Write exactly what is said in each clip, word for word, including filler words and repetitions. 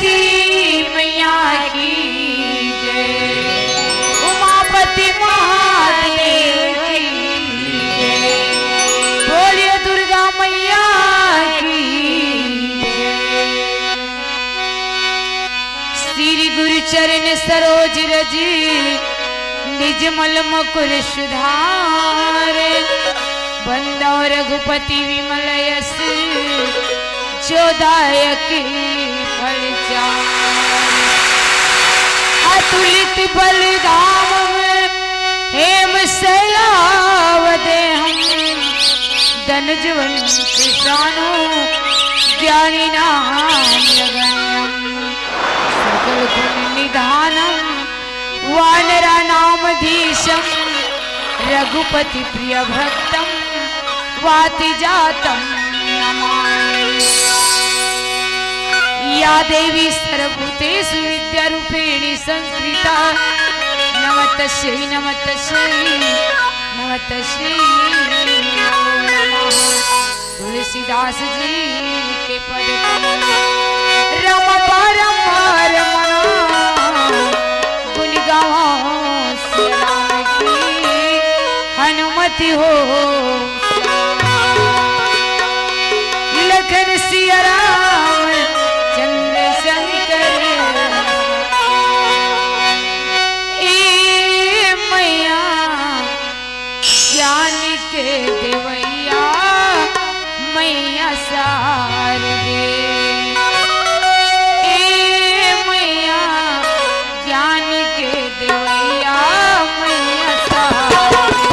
मैया की जय, उमापति महादेव की जय, बोलिए दुर्गा मैया की जय। श्री गुरु चरण सरोज रज, निज मल मुकुर सुधार। बंदौ रघुपति विमल यस, जो दायक फल चार। अतुलित बल धाम में हेम सैलाव देहम, दनुज वंत सानु ज्ञानी नाम यगण्यम। सकल गुण निधानम वानराणामधीशम, रघुपति प्रिय भक्तम वाति जातम नमामि। या देवी सर्वभूतेषु विद्यारूपेण संस्थिता, नमस्तस्यै, नमस्तस्यै, नमस्तस्यै नमो नमः। तुलसीदास जी के पद कमल। रम बारंबार मना गुण गावा सिया राम की हनुमति हो। लखन सिया राम चंद्र शंकर। ए मैया ज्ञान के देवैया मैया शारदे। ए मैया ज्ञान के देवैया मैया शारदे।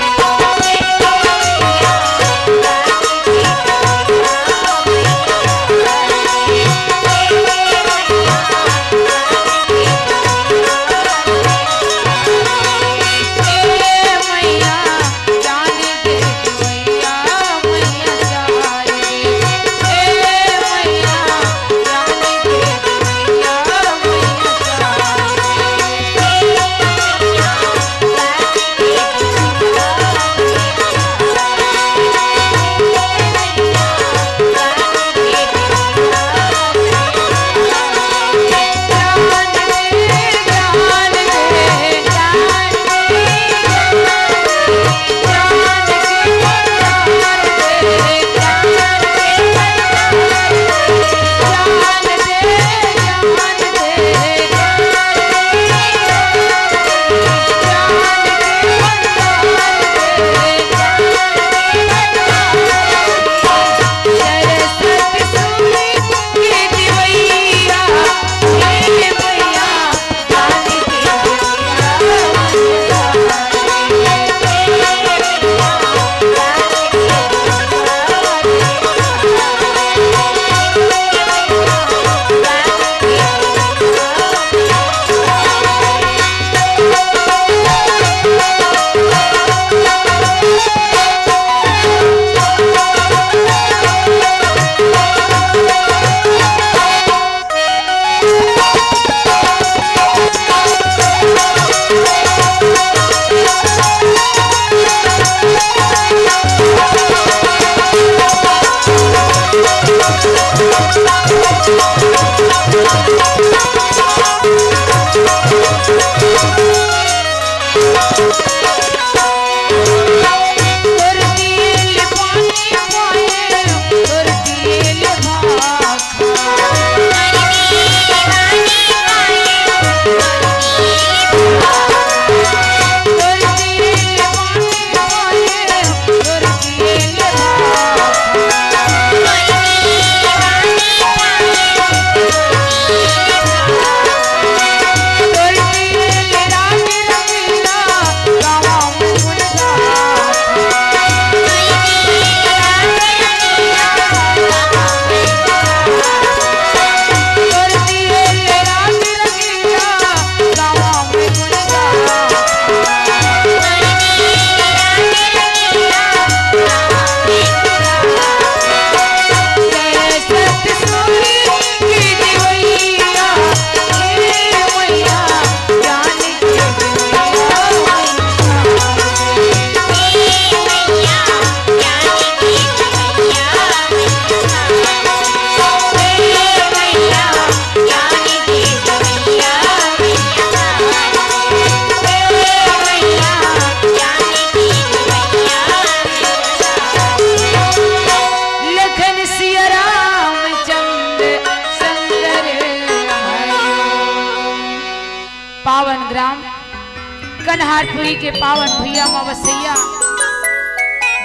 हारपुरी के पावन भुइयां म बसइया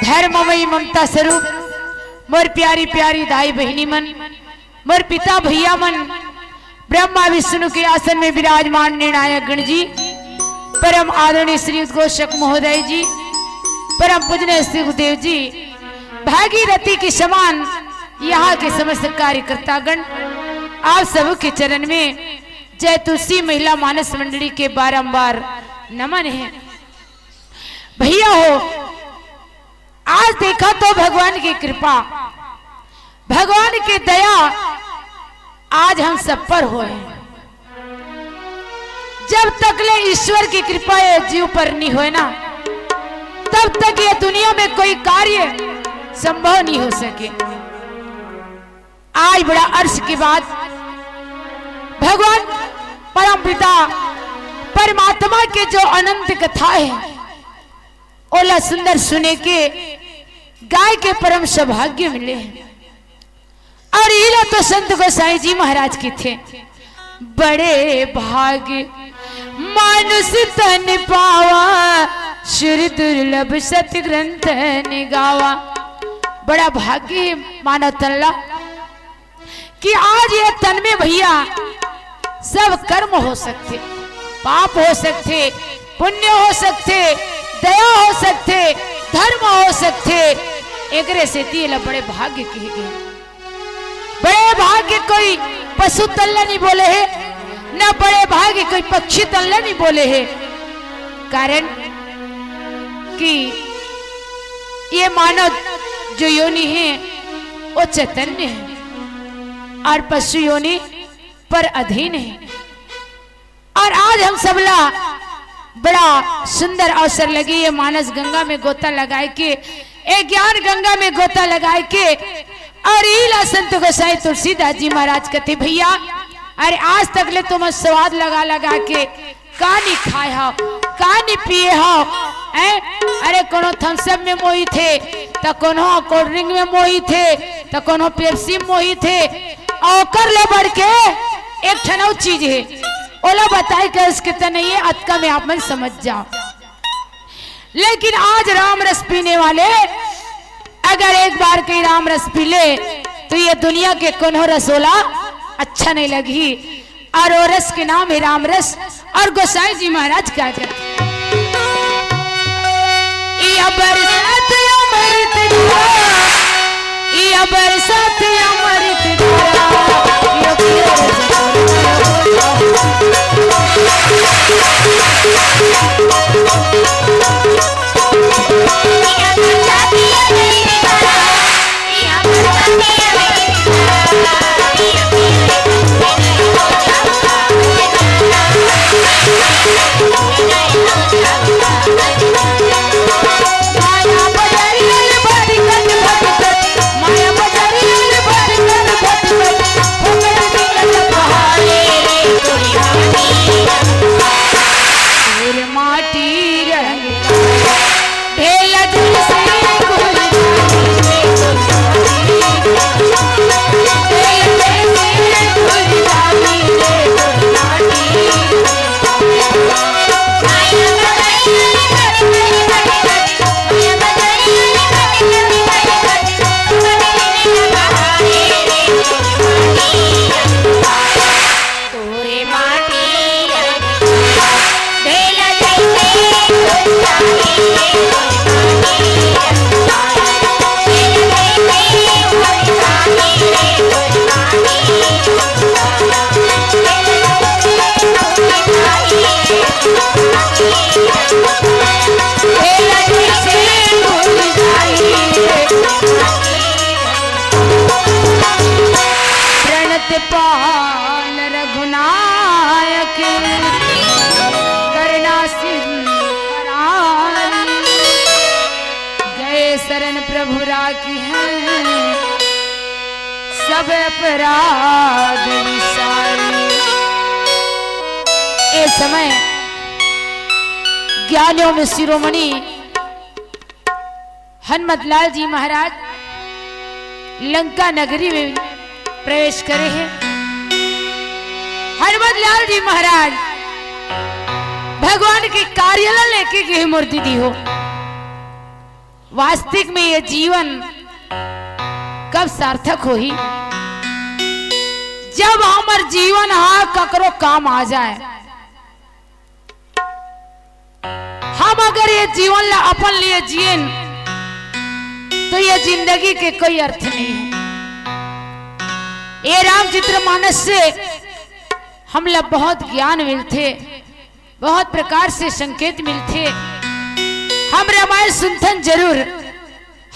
धर्ममयी ममता स्वरूप मोर प्यारी प्यारी दाई बहिनी मन, मोर पिता भैया मन, ब्रह्मा विष्णु के आसन में विराजमान निर्णायक गण जी, परम आदरणीय श्री उद्घोषक महोदय जी, परम पूजनीय श्री गुरुदेव जी, भागीरथी के समान यहाँ के समस्त कार्यकर्ता गण, आप सब के चरण में जय तुलसी महिला मानस मंडली के बारंबार नमन है। भैया हो, आज देखा तो भगवान की कृपा, भगवान की दया आज हम सब पर होए। जब तक ले ईश्वर की कृपा ये जीव पर नहीं होए ना, तब तक ये दुनिया में कोई कार्य संभव नहीं हो सके। आज बड़ा अर्श की बात, भगवान परमपिता परमात्मा के जो अनंत कथा है, ओला सुंदर सुने के, गाय के परम सौभाग्य मिले हैं। और इला तो संत गोसाई जी महाराज के थे, बड़े भाग मानुष तन पावा, सुर दुर्लभ सत ग्रंथ निगावा। बड़ा भाग्य है मानव तन ला कि आज ये तन में भैया सब कर्म हो सकथे, पाप हो सकथे, पुण्य हो सकथे, दया हो सकथे, धर्म हो सकथे। एकरे सेती एला बड़े भाग्य कहे गे। बड़े भाग्य कोई पशु तन ला नहीं बोले हे, न बड़े भाग्य कोई पक्षी तन ला नहीं बोले हे। कारण कि ये मानव जो योनि है, वो चैतन्य है और पशु योनि पर अधीन है। और आज हम सबला बड़ा सुंदर अवसर लगे ये मानस गंगा में गोता लगाए के, ये ज्ञान गंगा में गोता लगाए के। और इला संत गोसाई तुलसीदास जी महाराज कथे, भैया, अरे आज तक ले तुम स्वाद लगा लगा के का नहीं खाए हो, का नहीं पिए हो, हैं? अरे कोनो थम्स अप में मोहित हे, त कोनो कोल्ड ड्रिंक में मोहित हे, त कोनो पेप्सी में मोहित हे। और ओकर ले बढ़ के एक ठन अउ चीज हे, ओला बताए के उसके त नहीं है, अतका में आप मन समझ जाओ। लेकिन आज राम रस पीने वाले अगर एक बार के राम रस पी ले, तो ये दुनिया के कोनो रस ओला अच्छा नहीं लगही। और वो रस के नाम है राम रस। और गोसाई जी महाराज क्या कहते हैं? या बरसात अमृत धारा, या बरसात अमृत धारा, यो पियर जगत माटी रंग ढेला जैसे गुलजारी रे गुलजारी। ढेला जैसे गुलजारी रे गुलजारी। तोरे माटी ढेला जैसे प्रणत पाल रघुनायक करुणा सिंधु परान। गए शरण प्रभु राखी हैं सब अपराध विसारे। ए समय ज्ञानियों में शिरोमणि हनुमत लाल जी महाराज लंका नगरी में प्रवेश करे हैं। हनुमत लाल जी महाराज भगवान के कार्य ला लेके गे हे मोर दीदी हो। वास्तविक में ये जीवन कब सार्थक होही, जब हमर जीवन हा ककरो काम आ जाए। हम अगर ये जीवन ला अपन लिए जियेन, तो ये जिंदगी के कोई अर्थ नहीं है। ये रामचरित मानस से हमला बहुत ज्ञान मिलथे, बहुत प्रकार से संकेत मिलथे। हम रामायण सुनथन जरूर,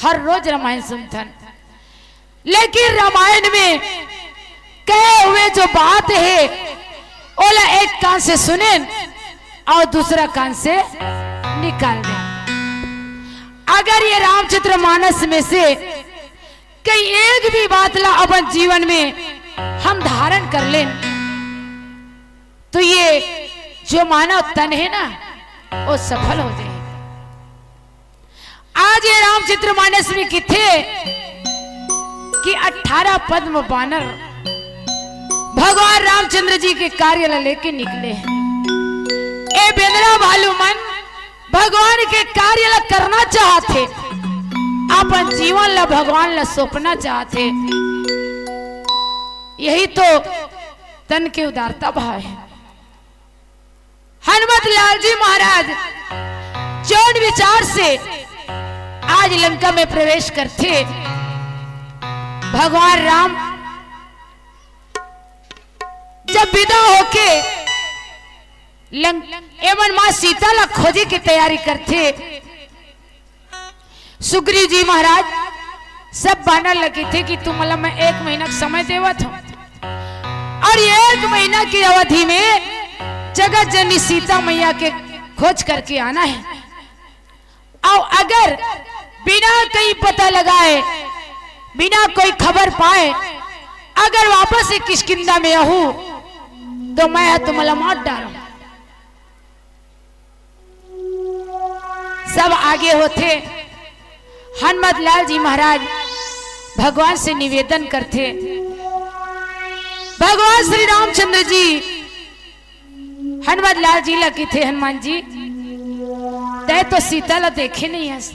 हर रोज रामायण सुनथन, लेकिन रामायण में कहे हुए जो बात है, ओला एक कान से सुनेन और दूसरा कान से निकाल देन। अगर ये रामचरित मानस में से कहीं एक भी बात ला अपन जीवन में हम धारण कर लेन, तो ये जो मानव तन है ना, वो सफल हो जाए। आज ये रामचरित मानस में किथे कि अठारह पद्म बानर भगवान रामचंद्र जी के कार्य ला लेके निकले हैं। ए बेंदरा भालू मन भगवान के कार्य ला करना चाहथे, अपन जीवन ला भगवान ला सौंपना चाहथे। यही तो तन के उदारता भाव है। हनुमत लाल जी महाराज जौन विचार से आज लंका में प्रवेश करथे, भगवान राम जब विदा होके लंक-, एमन माँ सीता ला खोजे के तैयारी करथे, सुग्रीव जी महाराज सब बानर ला कथे कि तुमला मैं एक महीना का समय देवत हूँ और ये एक महीना की अवधि में जगत जननी सीता मैया के खोज करके आना है। और अगर बिना कहीं पता लगाए, बिना कोई खबर पाए, अगर वापस से किष्किंधा में आहू, तो मैं तुमला मार डालूं। सब आगे होथे। हनुमत लाल जी महाराज भगवान से निवेदन करथे। भगवान श्री रामचंद्र जी हनुमत लाल जी ला कथे, "हनुमान जी, तैं तो सीता ला देखे नहीं हस,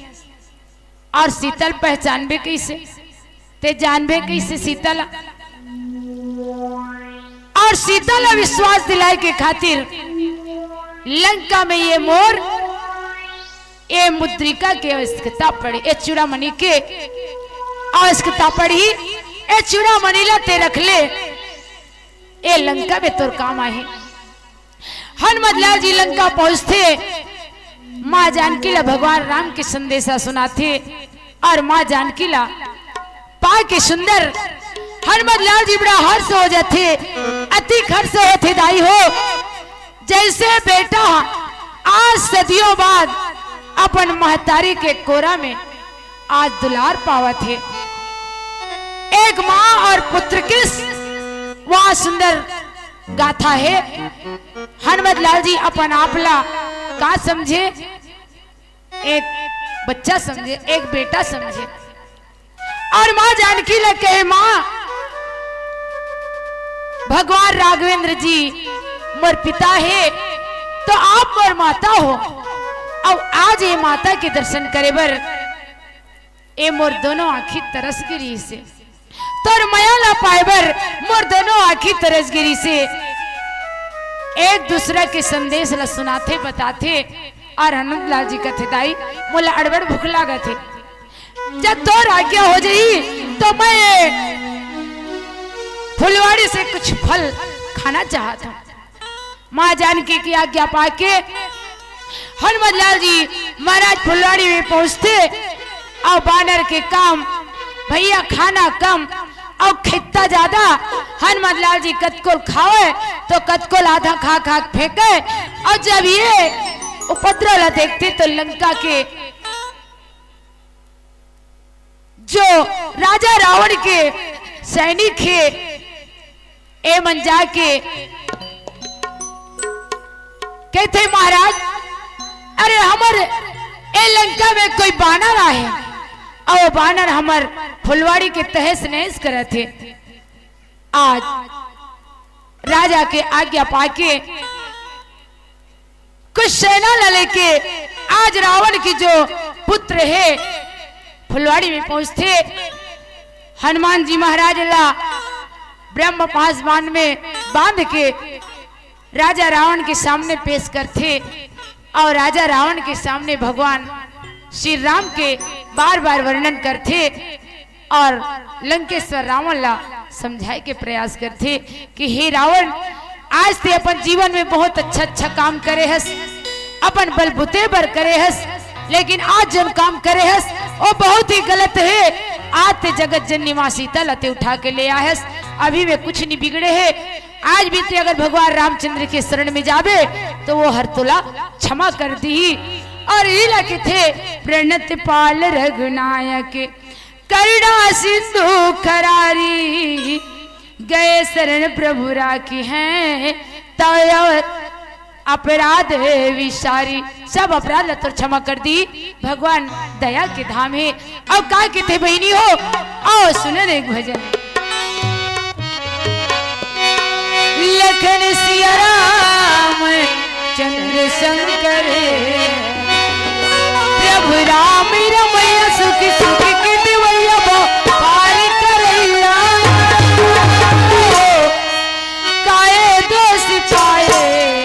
और सीता ला पहचानबे कैसे? तैं जानबे कैसे सीता ला?" और सीता ला विश्वास दिलाए के खातिर लंका में ये मोर, ये मुद्रिका के आवश्यकता पड़ी, ये चूड़ामणि के आवश्यकता पड़ी। ये चूड़ामणि ला तैं रख ले, ये लंका में तोर काम आही। हनुमत लाल जी लंका पहुंचथे, माँ जानकी ला भगवान राम के संदेशा सुनाथे और माँ जानकी ला पा के सुंदर हनुमत लाल जी बड़ा हर्ष हो जाथे, अति हर्ष होथे दाई हो, जैसे बेटा आज सदियों बाद अपन महतारी के कोरा में आज दुलार पावत हे। एक माँ और पुत्र किस वह सुंदर गाथा हे। हनुमत लाल जी अपन आप ला का समझे, एक बच्चा समझे, एक बेटा समझे। और माँ जानकी ला कहे, "माँ, भगवान राघवेंद्र जी मोर पिता हे, तो आप मोर माता हो। अब आज ये माता के दर्शन करे बर ए मोर दोनों आँखी तरस गे रिहिसे, तोर मया ला पाए बर मोर दोनों आँखी तरस गे रिहिसे।" एक दूसरा के संदेश ला सुनाथे, बताथे, और हनुमत लाल जी कथे, "दाई, मोला अड़बड़ भूख लागत हे, जब तोर आज्ञा हो जाही, तो मैं ये फुलवाड़ी से कुछ फल खाना चाहत हूँ।" माँ जानकी की आज्ञा पाके हनुमत लाल जी महाराज फुलवाड़ी में पहुंचथे और बानर के काम, भैया खाना कम और खित्ता ज्यादा। हनुमत लाल जी कतकोल खावे तो कतकोल आधा खा खा के फेंके। और जब ये उपद्रव ला देखथे तो लंका के जो राजा रावण के सैनिक हे, ए मन जाके कथे, "महाराज, अरे हमर ए लंका में कोई बानर आहे, और वो बानर हमर फुलवाड़ी के तहस नहस करत हे।" आज राजा के आज्ञा पाके कुछ सेना ला लेके आज रावण के जो पुत्र हे फुलवाड़ी में पहुंचथे। हनुमान जी महाराज ला ब्रह्म पास बाण में बांध के राजा रावण के सामने पेश करथे और राजा रावण के सामने भगवान श्री राम के बार-बार वर्णन करथे और लंकेश्वर रावण ला समझाए के प्रयास करथे कि हे रावण, आज ते अपन जीवन में बहुत अच्छा-अच्छा काम करे हस, अपन बलबूते बर करे हस, लेकिन आज जौन काम करे हस, वो बहुत ही गलत हे। आज ते जगत जननी माँ सीता ला ते उठा के ले आए हस, अभी में कुछ नहीं बिगड़े हे। आज भी ते अगर भगवान रामचंद्र के शरण में जाबे, तो वो हर तोला क्षमा कर दिही। और इही ला कथे, प्रणत पाल रघुनायक, करुणा सिंधु खरारी, गए शरण प्रभु राखिहैं, तव अपराध विसारी। सब अपराध ला तोर क्षमा कर दिही, भगवान दया के धाम हे। अब का कथे बहिनी हो, आओ सुने एक भजन। लखन सिया राम चंद्र शंकर, प्रभु राम रमैया सुख सुख के देवैया, पार करैया। काए दोष पाए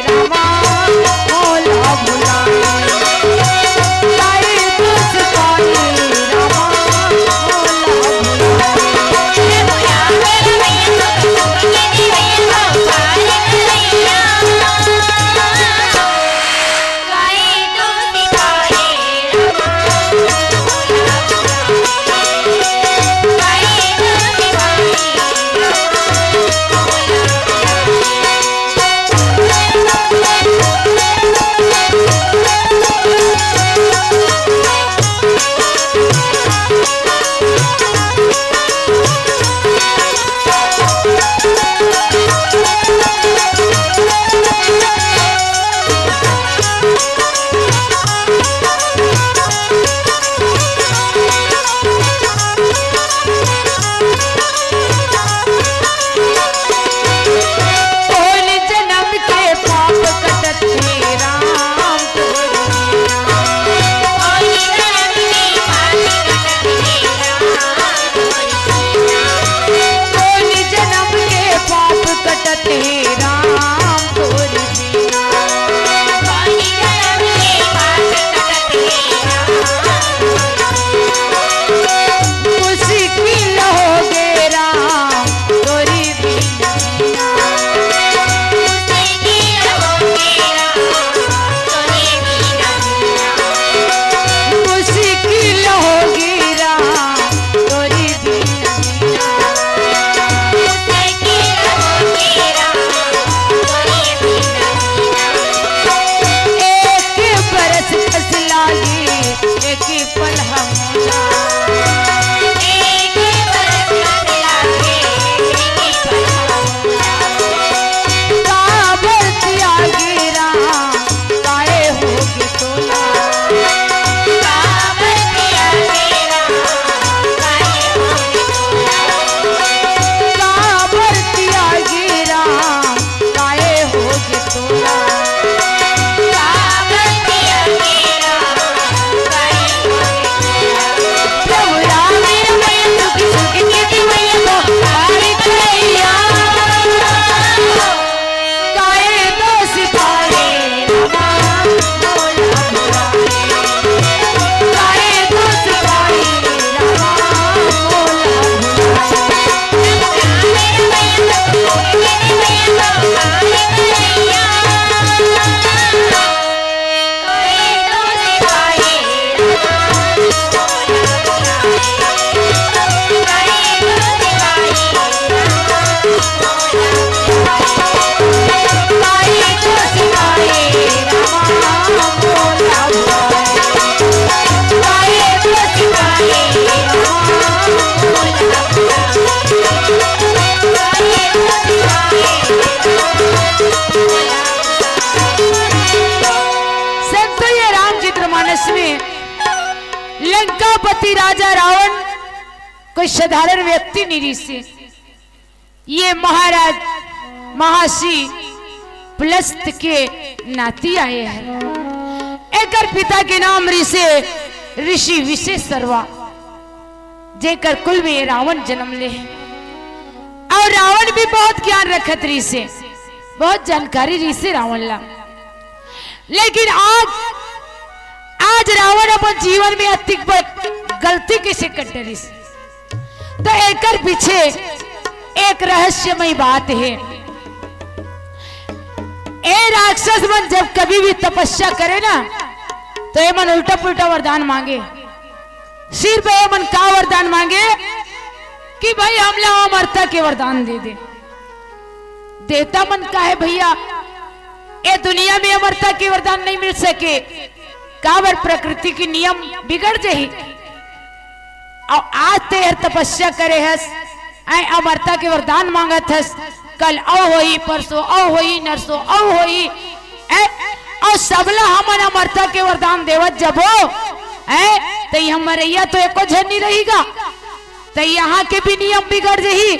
रामा मोला भुलाए, काए दोष पाए रामा मोला भुलाए। कोन जनम के पाप कटत हे राम तोर बिना। कोन जनम के पाप कटत हे राम तोर बिना। मुश्किल होगे राम तोर बिना। मुश्किल होगे राम तोर बिना। एक बरस कस लागे एक पल हमला। काबर त्यागे राम काहे होगे तोला। काबर त्यागे राम काहे होगे तोला। प्रभु राम रमैया सुख सुख के देवैया, पार करैया। काहे दोष पाए रामा मोला भुलाए। काहे दोष पाए रामा मोला भुलाए। संत ये रामचरित मानस में लंकापति राजा रावण कोई साधारण व्यक्ति नहीं रिहिसे। ये महाराज महर्षि पुलस्त के नाती आए हे। एकर पिता के नाम रिसे ऋषि विशेष सरवा, जेकर कुल में ये रावण जन्म ले हे। अउ रावण भी बहुत ज्ञान रखत रिसे, बहुत जानकारी रिसे रावण ला। लेकिन आज, आज रावण अपन जीवन में अतिक बड़ गलती कइसे कर डरिस, तो एकर पीछे एक रहस्यमय बात हे। ए राक्षस मन जब कभी भी तपस्या करे ना, तो एमन उल्टा पुल्टा वरदान मांगे। सिर्फ एमन का वरदान मांगे कि भाई हमला अमरता के वरदान दे दे। देवता मन का हे भइया, ए दुनिया में अमरता के वरदान नहीं मिल सके, काबर प्रकृति के नियम बिगड़ जही। अउ आज ते हर तपस्या करे हस, ऐ अमरता के वरदान मांगत हस, कल अउ होई, परसों अउ होई, नरसों अउ होई, ऐ, अउ सबला हमन अमरता के वरदान देवत जबो, ऐ, त इहाँ मरइया तो एको झन नहीं रहिगा, त यहाँ के भी नियम बिगड़ जही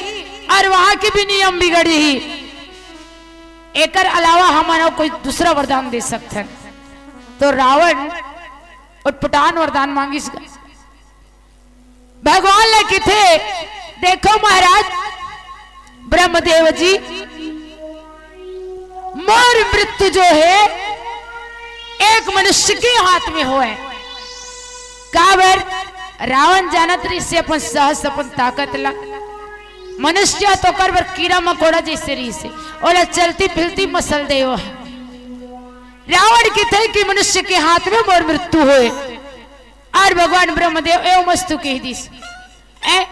अउ वहाँ के भी नियम बिगड़ जही। एकर अलावा हमन अउ कोई दूसरा वरदान दे सकथन। तो रावण उटपटांग वरदान मांगिस। भगवान ला कथे, देखो महाराज ब्रह्मदेव जी, मोर मृत्यु जो हे एक मनुष्य के हाथ में होय। काबर रावण जानत रिसे अपन साहस, अपन ताकत ला। मनुष्य तो ओकर बर कीरा मकोड़ा जइसे रिसे, ओला चलती फिरती मसल देवो हे। रावण कथे कि मनुष्य के हाथ में मोर मृत्यु होय। अउ भगवान ब्रह्मदेव एवमस्तु कहि दिस। ऐ,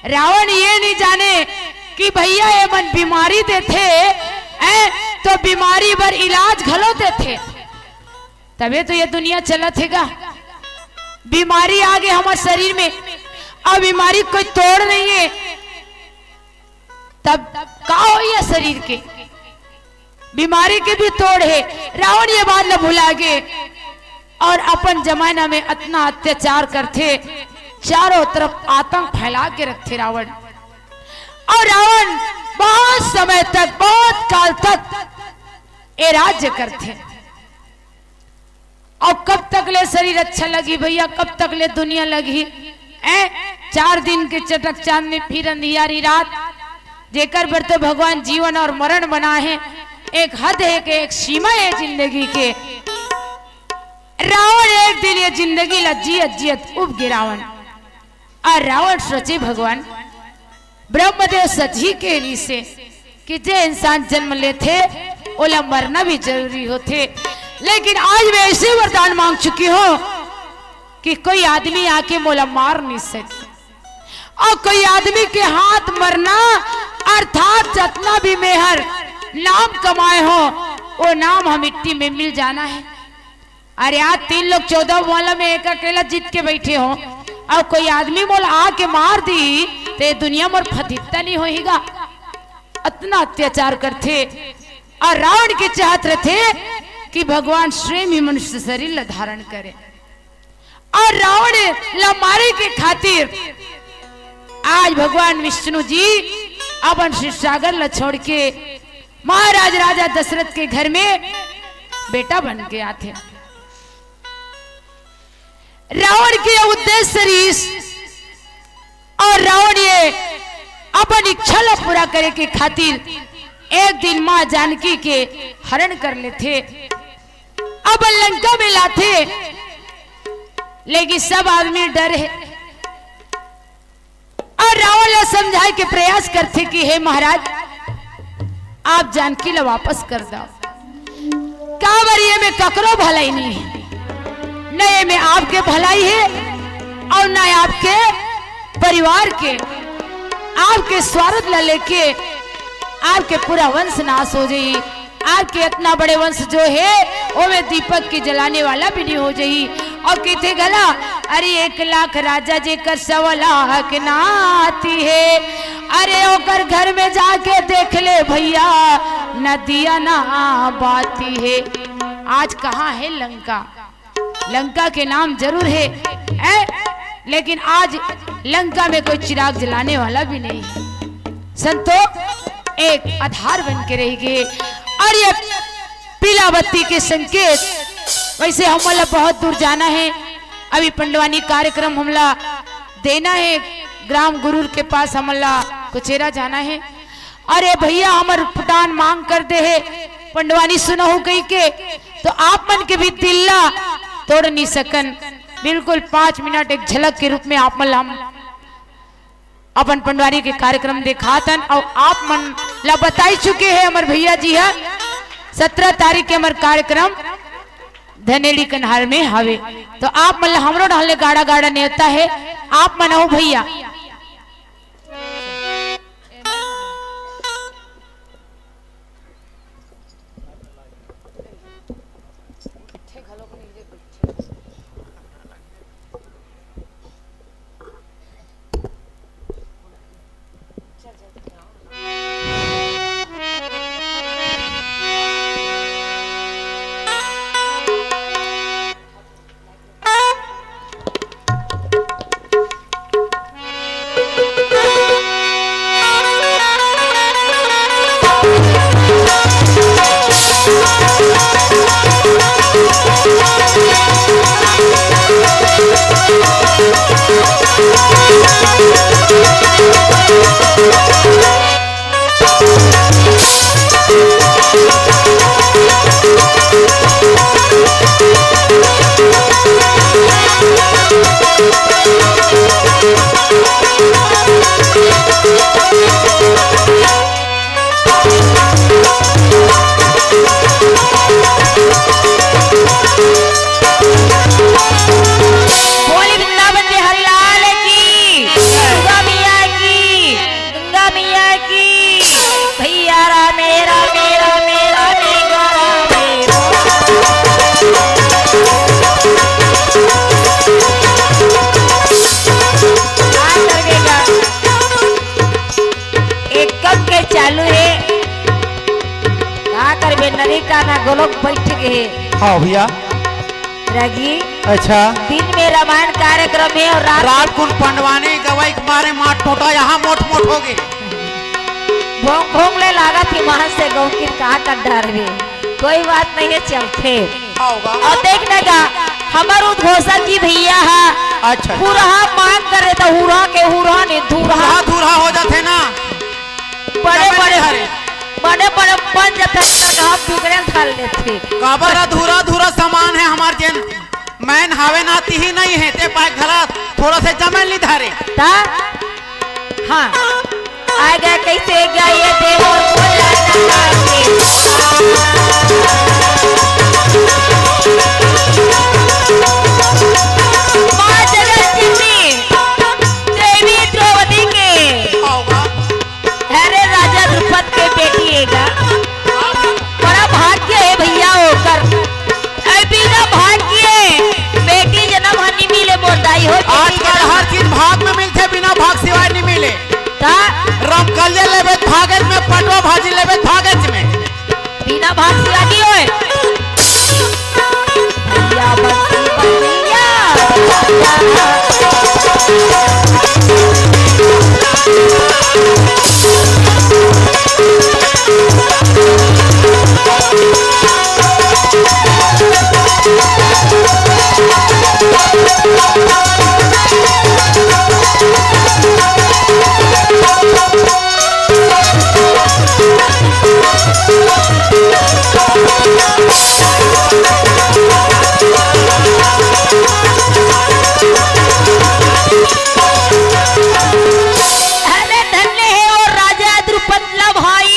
रावण ये नहीं जाने कि भइया एमन बीमारी देथे, ऐ, तो बीमारी बर इलाज घलो देथे, तभे तो ये दुनिया चलत हे गा। बीमारी आगे हमर शरीर में, अउ बीमारी कोई तोड़ नहीं हे, तब का होही ये शरीर के? बीमारी के भी तोड़ हे। रावण ये बात ला भुला गे अउ अपन जमाना में अतना अत्याचार करथे, चारों तरफ आतंक फैला के रखथे रावण। अउ रावण बहुत समय तक, बहुत काल तक ए राज्य करथे। अउ कब तक ले शरीर अच्छा लगही भइया, कब तक ले दुनिया लगही? ऐ, चार दिन के चटक चांद में फिर अंधियारी रात, जेकर बर तो भगवान जीवन अउ मरण बनाए हे। एक हद हे के, एक सीमा हे जिंदगी के। रावण एक दिन ये जिंदगी ला जियत जियत उब गे रावण। अउ रावण सोचे, भगवान ब्रह्मदेव सच ही कहे रिसे कि जे इंसान जन्म लेथे, ओला मरना भी जरूरी होथे। लेकिन आज मैं ऐसे वरदान मांग चुकी हूँ कि कोई आदमी आके मोला मार नहीं सके। अउ कोई आदमी के हाथ मरना अर्थात जतना भी मैं हर नाम कमाए हों, वो नाम ह मिट्टी में मिल जाना हे। अरे आज तीन लोग चौदह माला में एक अकेला जीत के बैठे हों, अउ कोई आदमी मोला आके मार दिही, त ये दुनिया मोर फतित्ता नहीं होही गा। अतना अत्याचार करथे। अउ रावण के चाहत रथे कि भगवान स्वयं ही मनुष्य शरीर ला धारण करे। अउ रावण ला मारे के खातिर आज भगवान विष्णु जी अपन क्षीर सागर ला छोड़ के महाराज राजा दशरथ के घर में बेटा बन के आथे। रावण के ये उद्देश्य रिहिस अउ रावण ये अपन इच्छा ला पूरा करे के खातिर एक दिन माँ जानकी के हरण कर लेथे, अपन लंका में लाथे, लेकिन सब आदमी डरे हे। अउ रावण ला समझाए के प्रयास करथे कि हे महाराज, आप जानकी ला वापस कर दव। काबर ये में ककरो भलाई नहीं हे, न ये में आपके भलाई हे अउ न आपके परिवार के। आपके स्वार्थ ला लेके आपके पूरा वंश नाश हो जाही। आपके इतना बड़े वंश जो हे, ओमे दीपक के जलाने वाला भी नहीं हो जाही। अउ कथे घला, अरे एक लाख राजा जेकर सवा लाख नाती हे, अरे ओकर घर में जाके देख ले भइया, न दिया ना बाती हे। आज कहाँ हे लंका? लंका के नाम जरूर हे, ऐ, लेकिन आज लंका में कोई चिराग जलाने वाला भी नहीं हे। संतो एक आधार बन के रहि गे। और ये पीला बत्ती के संकेत, वैसे हमन ला बहुत दूर जाना है। अभी पंडवानी कार्यक्रम हमला देना है, ग्राम गुरुर के पास हमन ला कुचेरा जाना है। और ये भैया हमर पुटान मांग कर दे है, पंडवानी सुनहू कहि के, तो आप मन के भी दिल ला तोड़ नहीं सकन। बिल्कुल पाँच मिनट एक झलक के रूप में आप मन ला हम अपन पंडवानी के कार्यक्रम देखात हन। और आप मन ला बताई चुके हैं हमर भैया जी ह, सत्रह तारीख के हमर कार्यक्रम धनेड़ी कन्हार में हवे, तो आप मन ला हमरो डहर ले गाड़ा गाड़ा नेवता है। आप मन आओ भैया। बोली वृंदावन बिहारी लाल की, दुर्गा मैया की, गंगा मैया की। भैया राम मेरा, मेरा, मेरा, मेरा राम मेरा। का करबे गा? एकदम के चालू है। का करबे, नरी का ना गोलोक बैठ गए। हाँ भैया। रागी। अच्छा। दिन में रामायण कार्यक्रम है और रात रात कुन पंडवानी गवाई के मारे मार टोटा यहाँ मोट मोट हो गए। भोंग भोंग ले लागत ही महस से गौ की का कर डारबे। कोई बात नहीं है, चलते। का होगा? और देखने का, हमर उद्घोषक जी भैया हा। अच्छा। हुरहा मांग करे तो हुरहा के हुरहा ने धुरहा। धुरहा धुरहा हो जाते ना। बड़े जमीन बड़े, हरे। बड़े बड़े बन जाते हैं, तो हम बिगड़े धर लेते। काबर अधूरा अधूरा सामान है हमार जेन। मैन हावे ना तिही नहीं है, ते पाए घला थोड़ा से जमल नहीं धरे। ता? हाँ। आ गया कैसे गया ये देवर बोला ना के। माँ जगत जननी देवी द्रौपदी के। आओगा। अरे राजा द्रुपद के बेटी हे गा। बड़ा भाग्य हे भैया ओकर। अरे बिना भाग्य बेटी जनम ह नी मिले मोर दाई हो, बेटी आजकल जनम हर चीज भाग में मिलथे, बिना भाग सिवाय नी मिले। का? रमकलिया लेबे त भागेच में, पटवा भाजी लेबे त भागेच में। बिना भाग सिवाय नी होय। भैया बंसी बजैया। अरे धन्य हे वो राजा द्रुपद ला भाई।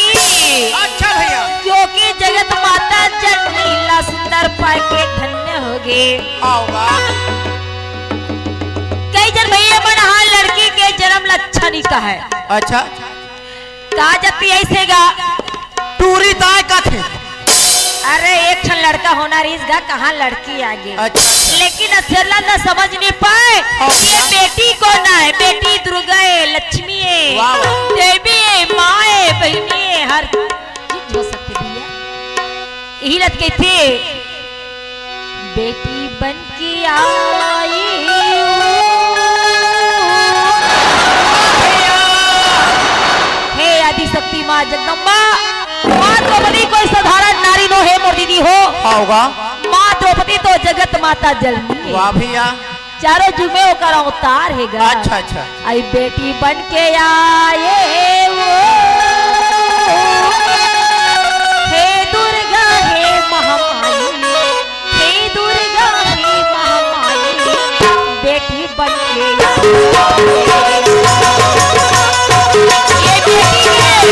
अच्छा भैया। क्योंकि जगत माता जननी ला सुंदर पाके धन्य होगे। आओगा। कई जन भैया मन हा लड़की के जनम ला अच्छा नहीं कहे। अच्छा। का जब भी ऐसे गा। टूरी ताय कथे। अरे, एक ठन लड़का होना रहिस गा, कहाँ लड़की आगे। अच्छा, अच्छा। लेकिन असेला न समझ नहीं पाए और कि ये क्या? बेटी कोन आय, बेटी दुर्गा हे, लक्ष्मी हे, वाह, वाह। देवी हे, माँ हे, बहिनी हे, हर चीज हो सकथे भैया। यही लत कहथे, बेटी बन के आई। हे आदिशक्ति माँ जगदम्बा, माँ द्रौपदी कोई साधारण दीदी हो। हाँ होगा। माँ द्रौपदी तो जगत माता जननी हे। वाह भैया। चारों जुग में ओकर अवतार हे गा। अच्छा, अच्छा। अई बेटी बन के आए वो, हे दुर्गा, हे महामाई, हे दुर्गा, हे महामाई, बेटी बन के आए। ये बेटी है।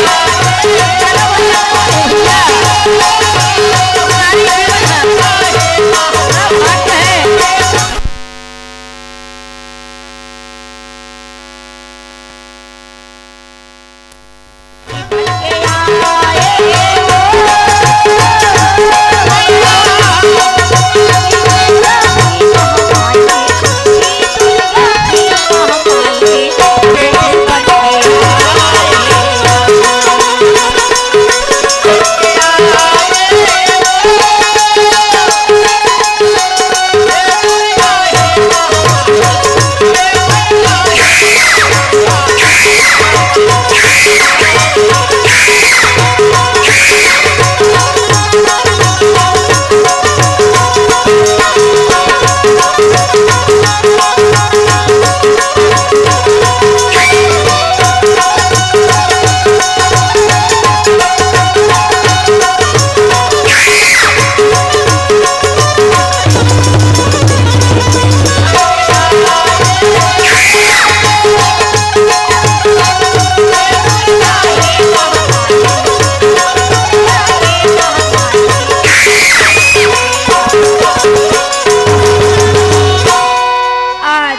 आज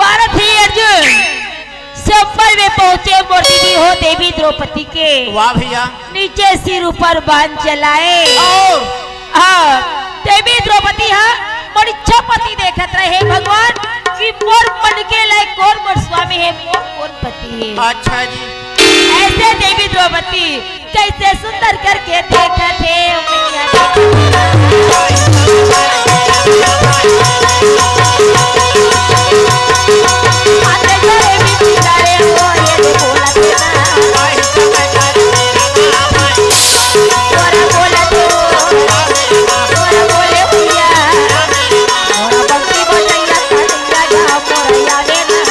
भारत ही अर्जुन स्वयंवर में पहुंचे मोर दीदी हो देवी द्रौपदी के। वाह भैया। नीचे सिर ऊपर बाण चलाए। और? हाँ, देवी द्रौपदी हा मोर इच्छा पति देखत रहे, "हे भगवान, कि मोर मन के लायक कोन मोर स्वामी हे, मोर कोन पति हे?" अच्छा जी। ऐसे देवी द्रौपदी कैसे सुंदर करके देखत हे, ओ मैया। हाथ जोड़े बिनती करे हो, ये दे बोला थे ना। तोरा बोला थे, तोरा बोले भैया, तोरा भक्ति बजैया, सजैया, मोर यादे ना।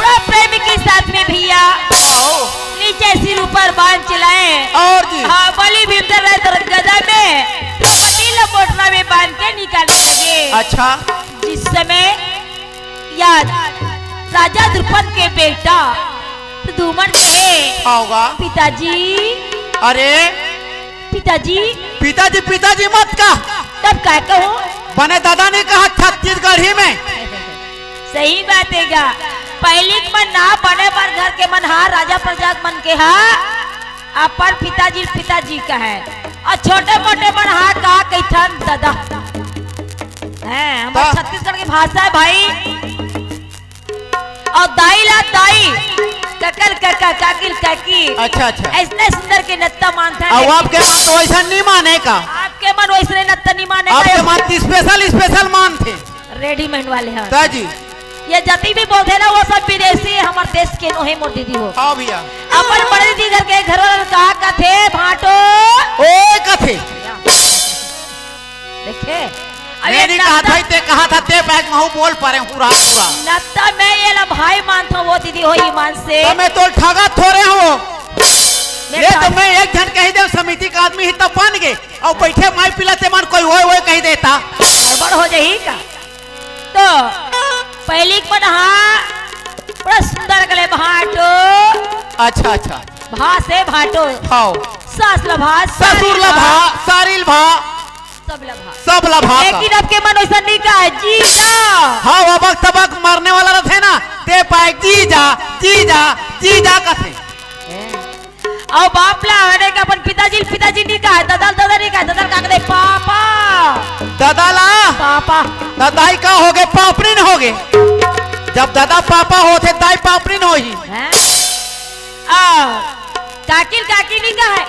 बड़ा प्रेम के साथ में भैया, आओ। नीचे सिर ऊपर बाण चलाए। और जी। हाँ, बलि भीमधर रहे तो गदा में द्रौपदी लंगोटरा में बांध के निकालने लगे। अच्छा। जिस समय याद राजा द्रुपद के बेटा प्रद्युम्न कहे, आओगा। पिताजी। अरे। पिताजी। पिताजी, पिताजी मत कह। तब का कहूँ? बने दादा नहीं कहा छत्तीसगढ़ी में। सही बात हे गा। पहिली के मन ना बने बर घर के मन हा, राजा प्रजा के मन के हा, अपन पिताजी, पिताजी कहे। अउ छोटे मोटे मन हा का कहिथन दादा। हैं, हमर त- छत्तीसगढ़ के भाषा हे भाई। अउ दाई ला दाई, कका ल कका, काकी ल काकी। अच्छा, अच्छा। अइसने सुंदर के नत्ता मानथे। अउ आपके मन तो अइसन नहीं माने का? आपके मन वइसने नत्ता नहीं माने का? आपके मन special, special मानथे। Readymade वाले ह। त जी। ये जति भी बोलथे ना, वो सब विदेशी हे, हमर देश के नोहे मोर दीदी हो। हाँ भैया। अपन बड़े दीदी घर के घर वाला का कथे, भांटो। ओए कथे। देखे? अरे नहीं, नहीं, कहा नत्ता था, ते कहा था, ते पैक महू बोल परे, हुरा, हुरा। नत्ता मैं ये ला भाई मानथों, वो दीदी हो ईमान से। त मैं तोल ठगा थोरे हो। मैं ये तो ठग- मैं एक झन कही दे, समिति का आदमी ही तब बन गे। अउ बइठे माई पिला ते मन कोई ओए ओए कहि देता। गड़बड़ हो जाही का? तो पहिली के मन हा बड़ा सुंदर कले भांटो। अच्छा, अच्छा। भा से भांटो। हाँ। सास ला भा, ससुर ला भा, सारी ला भा। सब ला भा। सब ला भा का। लेकिन अब के मन वइसन नहीं कहे, जीजा। हाँ, अबक तबक मरने वाला रथे ना, ते पाए जीजा, जीजा, जीजा कथे। अउ बाप ला होने अपन पिताजी ल पिताजी नी कहे, ददा ल ददा नी कहे, ददा ल का कहे? पापा। ददा ला? पापा। ददा ही का होगे? पापड़ी न होगे। जब ददा पापा होथे, दाई पापड़ी न होही। हैं? आ, काकी ल काकी नी कहे,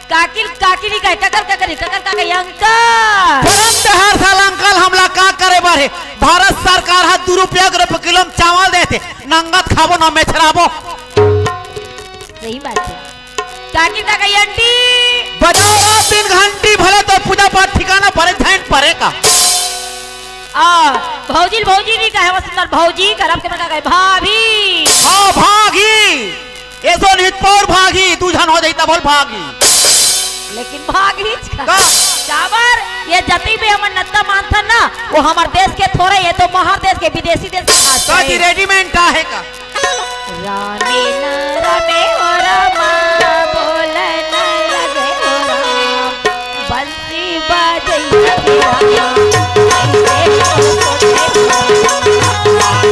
काकी ल काकी नी कहे, कका ल कका नी, कका ल कका ल अंकल। तुरंत हर साल अंकल हमला का करे बर हे? भारत सरकार ह दू रुपया के रुपये किलो म चावल देथे, नंगत खाबो ना मेछराबो। सही बात हे। काकी ल कका ल आंटी। बजाओ रात दिन घंटी, भले तो पूजा पाठ ठिकाना परे, झैन परे का। आ, भौजी ल भौजी नी कहे, वो सुंदर भौजी करब के का कहे? भाभी। हाँ, भागी। एसो निहित पौर भागी, दू झन हो जाई त बोल भागी। लेकिन भागी का? का? काबर? ये जती भी हमन नत्ता मानथन ना, वो हमर देश के थोरे, ये तो बाहर देश के, विदेशी देश के भाषा का जी हे। रेडीमेड आहे का? रामे न रमे हो रामा, बोल न लगे हो राम, बंसी बाजई लगे रामा, ऐसे हो सोचे हो राम।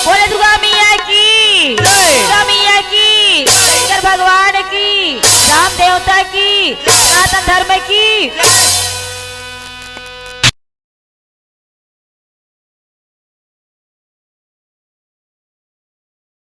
बोले दुर्गा मैया की, जय। दुर्गा मैया की, शंकर भगवान की, राम देवता की, सनातन धर्म की,